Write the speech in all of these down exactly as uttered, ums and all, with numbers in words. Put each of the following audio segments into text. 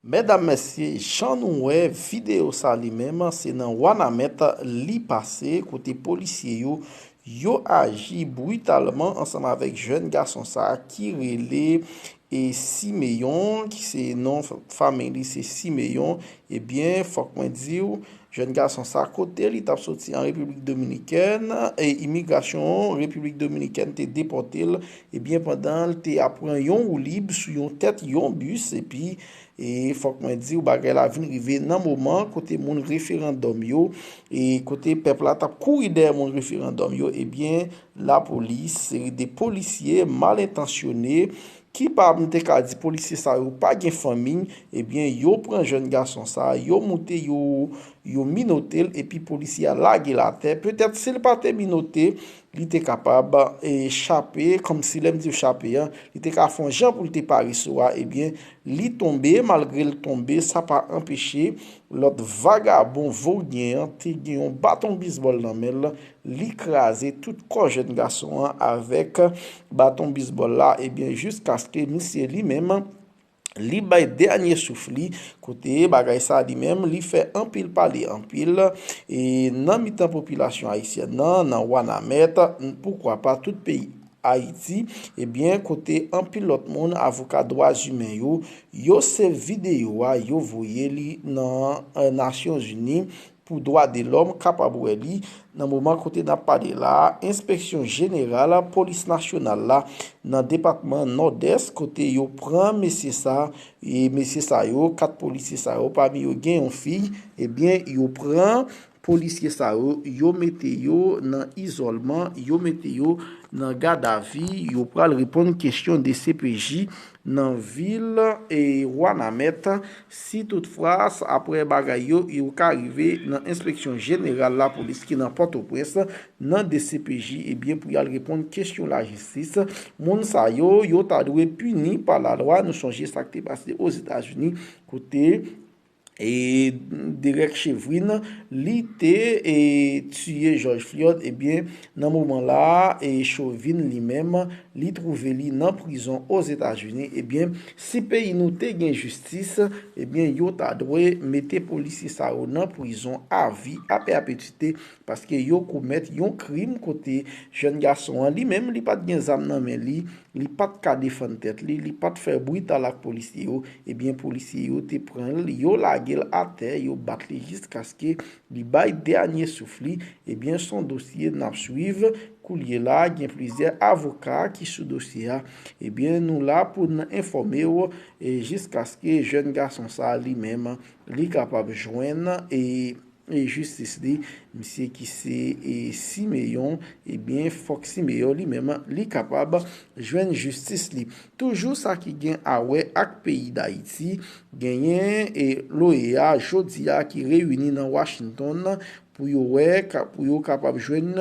Medam, mesye, jan nou wè videyo sa li menm, se nan Wanament li pase, kote polisye yo, yo aji britalman ansanm avèk jèn gason sa ki rele e Simeyon, ki se non f-, fanmi li se Simeyon. Ebyen, fòk mwen di w, jèn gason sa kote li t ap soti an Repiblik Dominikèn, e imigrasyon Repiblik Dominikèn te depòte l, ebyen, pandan l te ap pran yon woulib sou yon tèt yon bis, epi, e fòk mwen di w, bagay la vin rive nan moman kote moun referandòm yo, e kote pèp la t ap kouri dèyè moun referandòm yo, ebyen, lapolis, seri de polisye mal entansyone, ki pa, m te ka di polisye sa yo pa gen fanmi, ebyen, yo pran jèn gason sa, yo moute, yo, yo minote l, epi polisye a lage l atè. Petèt, si l pa te minote, li te kapab, e, chape, kòmsi lè m di w chape a, li te ka fè yon jan pou l te pare sou a, ebyen, li tonbe, malgre l tonbe, sa pa anpeche lòt vagabon vodyen an te gen yon baton bisbòl nan men l, li kraze tout kò jèn gason an avèk baton bisbòl la, ebyen, jiskaske misye li menm, li bay dènye souf li, kote bagay sa li menm, li fè anpil pale anpil, e nan mitan popilasyon ayisyèn nan, nan Wanament, poukwa pa tout peyi Ayiti, ebyen, kote anpil lòt moun, avoka dwa imen yo, yo sèvi videyo a, yo voye li nan, eh, Nasyonzini pou dwa de lòm kapab wè li, nan moman kote n ap pale la, Enspeksyon Jeneral Polis Nasyonal la nan depatman Nòdès, kote yo pran mesye sa, e mesye sa yo, kat polisye sa yo, pami yo gen yon fi, ebyen, yo pran polisye sa yo, yo mete yo nan izòlman, yo mete yo nan gadavi, yo pral reponn kesyon D C P J nan vil, e, Wanament, si toutfwa, s-, apre bagay yo, yo ka rive nan Enspeksyon Jeneral Lapolis ki nan Pòtoprens, nan D C P J, ebyen, pou y al reponn kesyon lajistis. Moun sa yo, yo ta dwe pini pa lalwa. Nou sonje sa k te pase Ozetazini, kote e Derek Chauvin, li te, e, tiye George Floyd, ebyen, nan moman la, e Chauvin li menm, li twouve li nan prizon Ozetazini, ebyen, si peyi nou te gen jistis, ebyen, yo ta dwe mete polisye sa yo nan prizon avi a pèpetite, paske yo komèt yon krim kote jèn gason an, li menm, li pa t gen zam nan men li, li pa t ka defann tèt li, li pa t fè brital ak polisye yo, ebyen, polisye yo te pran l, yo lage l atè, yo bat li jiskaske li bay dènye souf li, ebyen, s on dosye n ap swiv. Koulye la, gen plizyè avoka ki sou dosye a, ebyen, nou la pou n enfòme w, e jiskaske jèn gason sa a li menm, li kapab jwenn, e e jistis li, misye ki se, e, Simeyon, ebyen, fòk Simeyon li menm, li kapab jwenn jistis li. Toujou sa ki gen a wè ak peyi Dayiti, genyen, e, l'OEA jodi a ki reyini nan Washington pou yo wè, ka-, pou yo kapab jwenn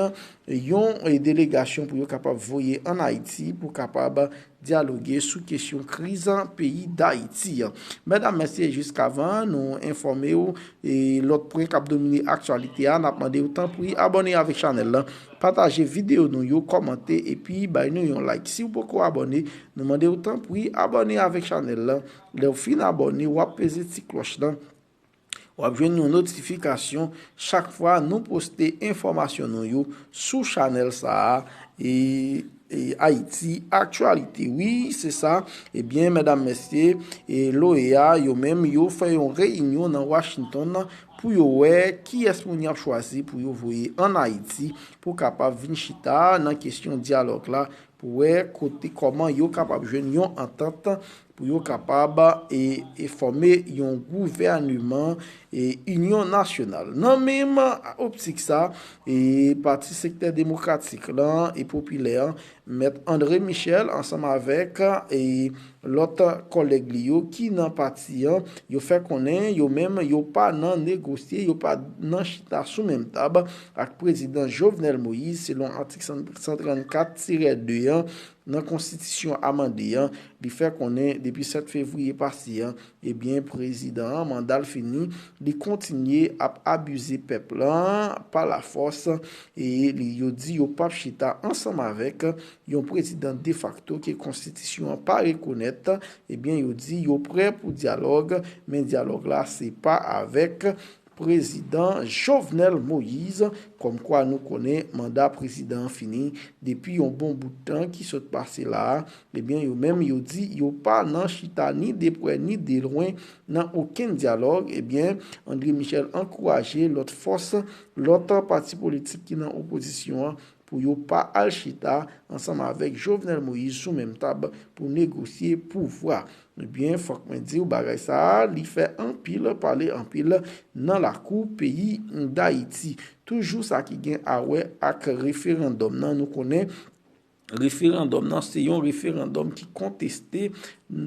yon, e, delegasyon pou yo kapab voye ann Ayiti pou kapab dyaloge sou kesyon kriz peyi Dayiti an. Medam, mesye, jiskavan nou enfòme w, e lòt pwen k ap domine aktyalite a, n ap mande w tanpri abòne avèk chanèl lan, pataje videyo nou yo, kòmante epi bay nou yon like. Si w poko abòne, nou mande w tanpri abòne avèk chanèl lan. Lè w fin abòne, w ap peze ti klòch lan. W ap jwenn yon notifikasyon chak fwa nou poste enfòmasyon nou yo sou chanèl sa a, e, e Ayiti Aktyalite. Wi, se sa. Ebyen, medam, mesye, e l'OEA yo menm, yo fè yon reyinyon nan Washington pou yo wè kiyès moun y ap chwazi pou yo voye ann Ayiti pou kapab vin chita nan kesyon dyalòg la, pou wè kote, kòman yo kapab jwenn yon antant pou yo kapab, e, e fòme yon gouvènman, e, inyon nasyonal. Nan menm optik sa, e, pati sektè demokratik lan e popilè an, Mèt André Michel ansanm avèk, e, lòt kòlèg li yo ki nan pati an, yo fè konnen yo menm yo pa nan negosye, yo pa nan chita sou menm tab ak prezidan Jovenel Moïse, selon atik san trannkat tirè de an, nan konstitisyon amande an, li fè konnen depi sèt fevriye pase an, ebyen, prezidan an, manda l fini, li kontinye ap abize pèp lan pa lafòs, e li, yo di yo p ap chita ansanm avèk yon prezidan defakto ke konstitisyon an pa rekonèt, ebyen, yo di yo prè pou dyalòg, men dyalòg la se pa avèk prezidan Jovenel Moïse, kòmkwa nou konnen manda prezidan an fini depi yon bon bout tan ki sot pase la a, ebyen, yo menm yo di yo pa nan chita ni de prè ni de lwen nan okenn dyalòg, ebyen, André Michel ankouraje lòt fòs, lòt pati politik ki nan opozisyon an pou yo pa al chita ansanm avèk Jovenel Moïse sou menm tab pou negosye pouvwa. Ebyen, fòk mwen di w bagay sa a, li fè anpil pale anpil nan lakou peyi Dayiti. Toujou sa ki gen a wè ak referandòm nan, nou konnen referandòm nan se yon referandòm ki konteste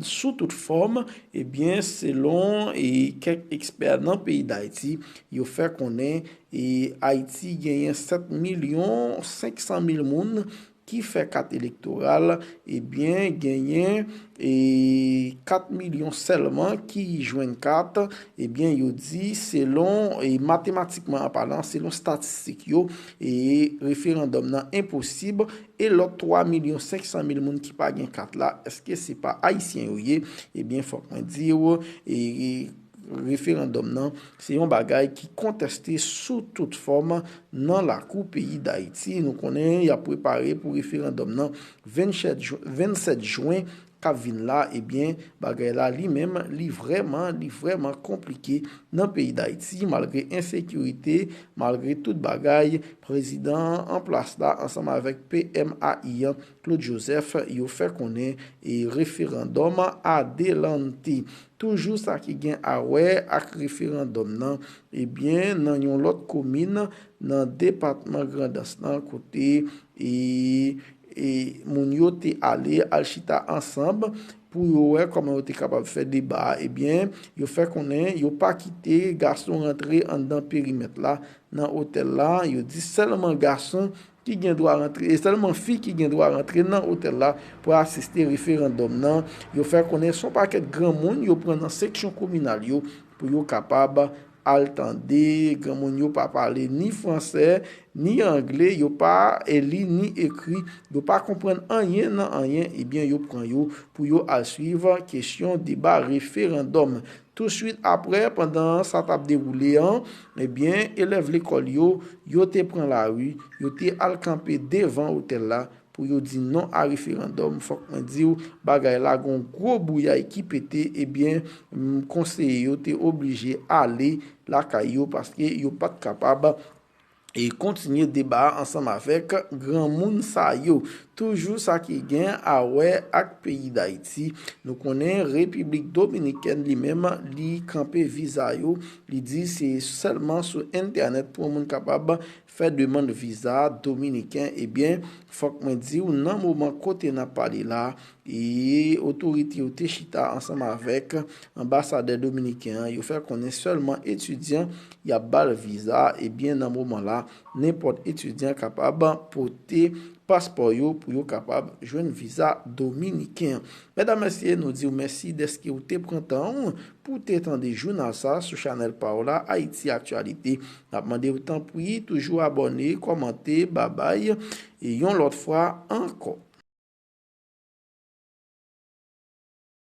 sou tout fòm, ebyen, selon e kèk ekspè nan peyi Dayiti, yo fè konnen e Ayiti genyen sèt milyon senk san mil moun ki fè kat elektoral, ebyen, genyen e kat milyon sèlman ki jwenn kat, ebyen, yo di, selon, e matematikman an palan, selon statistik yo, e referandòm nan enposib, e lòt twa milyon senk san mil moun ki pa gen kat la, èske se pa ayisyen yo ye? Ebyen, fòk mwen di w, e referandòm nan, se yon bagay ki konteste sou tout fòm nan lakou peyi Dayiti. Nou konnen y ap prepare pou referandòm nan vennsèt jou-, vennsèt jen k ap vin la, ebyen, bagay la li menm, li vrèman, li vrèman konplike nan peyi Dayiti, malgre ensekirite, malgre tout bagay, prezidan an plas la, ansanm avèk P M A I an, Claude Joseph, yo fè konnen e referandòm adelante. Toujou sa ki gen a wè ak referandòm nan, ebyen, nan yon lòt komin nan depatman Grandans lan, kote e, e moun yo te ale al chita ansanm pou yo wè kòman yo te kapab fè deba a, ebyen, yo fè konnen yo pa kite gason rantre anndan perimèt la nan otèl la. Yo di sèlman gason ki gen dwa rantre, e sèlman fi ki gen dwa rantre nan otèl la pou asiste referandòm nan. Yo fè konnen se yon pakèt granmoun yo pran nan seksyon kominal yo pou yo kapab al tande. Granmoun yo pa pale ni fransè, ni angle, yo pa e li ni ekri, yo pa konprann anyen nan anyen, ebyen, yo pran yo pou yo al swiv kesyon deba referandòm. Touswit apre, pandan sa t ap dewoule an, ebyen, elèv lekòl yo, yo te pran lari, yo te al kanpe devan otèl la pou yo di non a referandòm. Fòk mwen di w, bagay la gon gwo bouyay ki pete, ebyen, m, konseye yo te oblije ale lakay yo paske yo pa t kapab e kontinye deba a ansanm avèk granmoun sa yo. Toujou sa ki gen a wè ak peyi Dayiti, nou konnen Repiblik Dominikèn li menm, li kanpe viza yo. Li di se sèlman sou entènèt pou yon moun kapab fè demann viza dominiken. Ebyen, fòk mwen di w, nan moman kote n ap pale la, e otorite yo te chita ansanm avèk anbasadè dominiken an, yo fè konnen sèlman etidyan y ap ba l viza, ebyen, nan moman la, nenpòt etidyan kapab pote paspò yo pou yo kapab jwenn viza dominiken an. Medam, mesye, nou di w mèsi dèske w te pran tan w pou w te tande jounal sa sou chanèl pa w la, Ayiti Aktyalite. N ap mande w, tanpri, toujou abòne, kòmante, babay, e yon lòt fwa ankò.